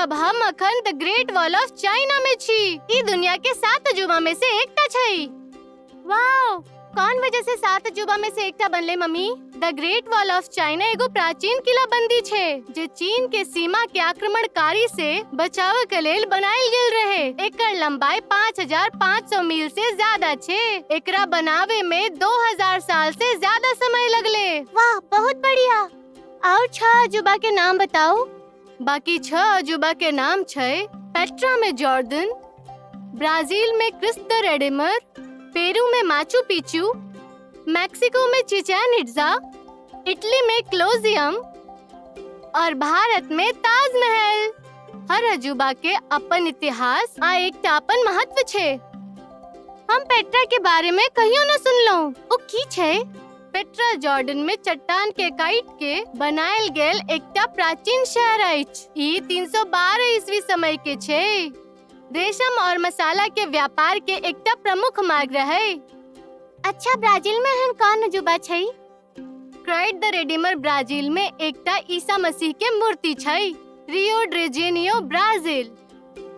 अब हम अखन the Great Wall of China में छी। ई दुनिया के 7 अजूबा में से एकटा छै। वाओ, कौन वजह से 7 अजूबा में से एकटा बनले mummy? The Great Wall of China एगो प्राचीन किलाबंदी छै जे चीन के सीमा के आक्रमणकारी से बचाव के लेल बनायल गेल रहे। एकर लंबाई 5500 मील से ज्यादा छै। एकरा बनावे में 2000 साल से ज्यादा समय लगले। वाह, बहुत बढ़िया। और 6 अजूबा के नाम बताओ। बाकी 6 अजूबा के नाम छै पेट्रा में जॉर्डन, ब्राजील में क्रिस्ट द रेडिमर, पेरू में माचू पिचू, मैक्सिको में चिचेन इट्जा, इटली में क्लोजियम और भारत में ताजमहल। हर अजूबा के अपन इतिहास आ एकटा अपन महत्व छै। हम पेट्रा के बारे में कहियो न सुनलहुं। ओ की छै? पेट्रा जॉर्डन में चट्टान के काट के बनायल गेल एकटा प्राचीन शहर अछि। ई 312 ईस्वी समय के छै। रेशम और मसाला के व्यापार के एकटा प्रमुख मार्ग रहे। अच्छा, ब्राजील में एहन कौन अजूबा छै? क्राइस्ट द रेडिमर ब्राजील में एकटा ईसा मसीह के मूर्ति छै। Rio de Janeiro Brazil.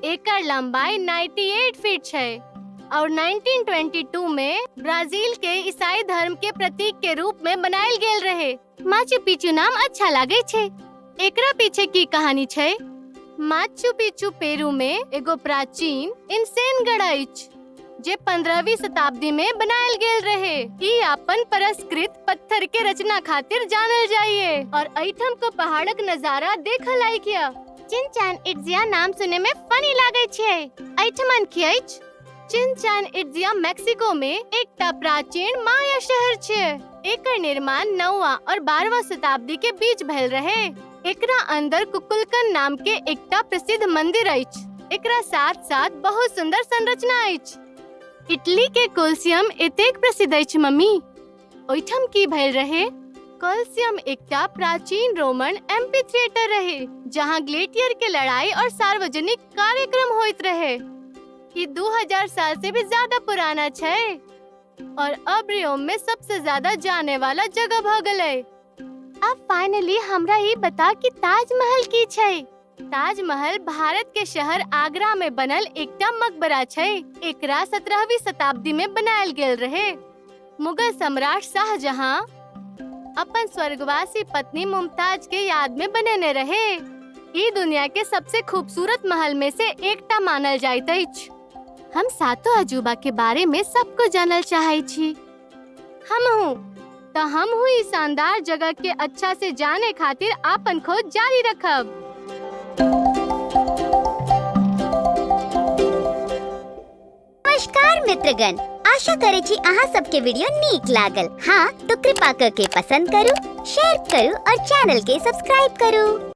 एकर लंबाई 98 फीट छै और 1922 में ब्राजील के ईसाई धर्म के प्रतीक के रूप में बनायल गेल रहे। माचू पिचू नाम अच्छा लागे छै। एकरा पीछे की कहानी छै? माचू पिचू पेरू में एगो प्राचीन इंसेन गढ़ अछि जे 15वीं शताब्दी में बनायल गेल रहे। ई अपन परिष्कृत पत्थर के रचना खातिर जानल जाइए और ऐठम को पहाड़क नजारा देखल लायक या। चिनचान इट्जिया नाम सुने में फनी लागे छै। ऐठमन की अछि? चिनचान इट्जिया मैक्सिको में एकटा प्राचीन माया शहर छै। एकर निर्माण 9वां और 12वां शताब्दी के बीच भेल रहे। एकरा अंदर कुकुलकन नाम के एकटा प्रसिद्ध मंदिर अछि। एकरा साथ साथ बहुत सुंदर संरचना अछि। इटली के कोलसियम एतेक प्रसिद्ध अछि मम्मी। ओहिठाम की भेल रहे? कोलसियम एकटा प्राचीन रोमन एम्पी थिएटर रहे जहां ग्लेडियर के लड़ाई और सार्वजनिक कार्यक्रम होइत रहे। ई 2000 साल से भी ज्यादा पुराना छै और अब रोम में सबसे ज्यादा जाने वाला जगह भ गेलै। अब फाइनली हमरा ई बता कि ताजमहल की छै? ताजमहल भारत के शहर आगरा में बनल एकटा मकबरा छै। एकरा 17वीं शताब्दी में बनायल गेल रहे। मुगल सम्राट शाहजहां अपन स्वर्गवासी पत्नी मुमताज के याद में बनेने रहे। ई दुनिया के सबसे खूबसूरत महल में से एकटा मानल जाइत अछि। हम सातों अजूबा के बारे में सबको जानल चाहे छी। हम हूँ तो हम हूँ इस शानदार जगह के अच्छा से जाने खातिर आपन खोज जारी रखब। नमस्कार मित्रगण, आशा करे छी अहाँ सबके वीडियो नीक लागल। हाँ तो कृपा करके पसंद करू, शेयर करू और चैनल के सब्सक्राइब करू।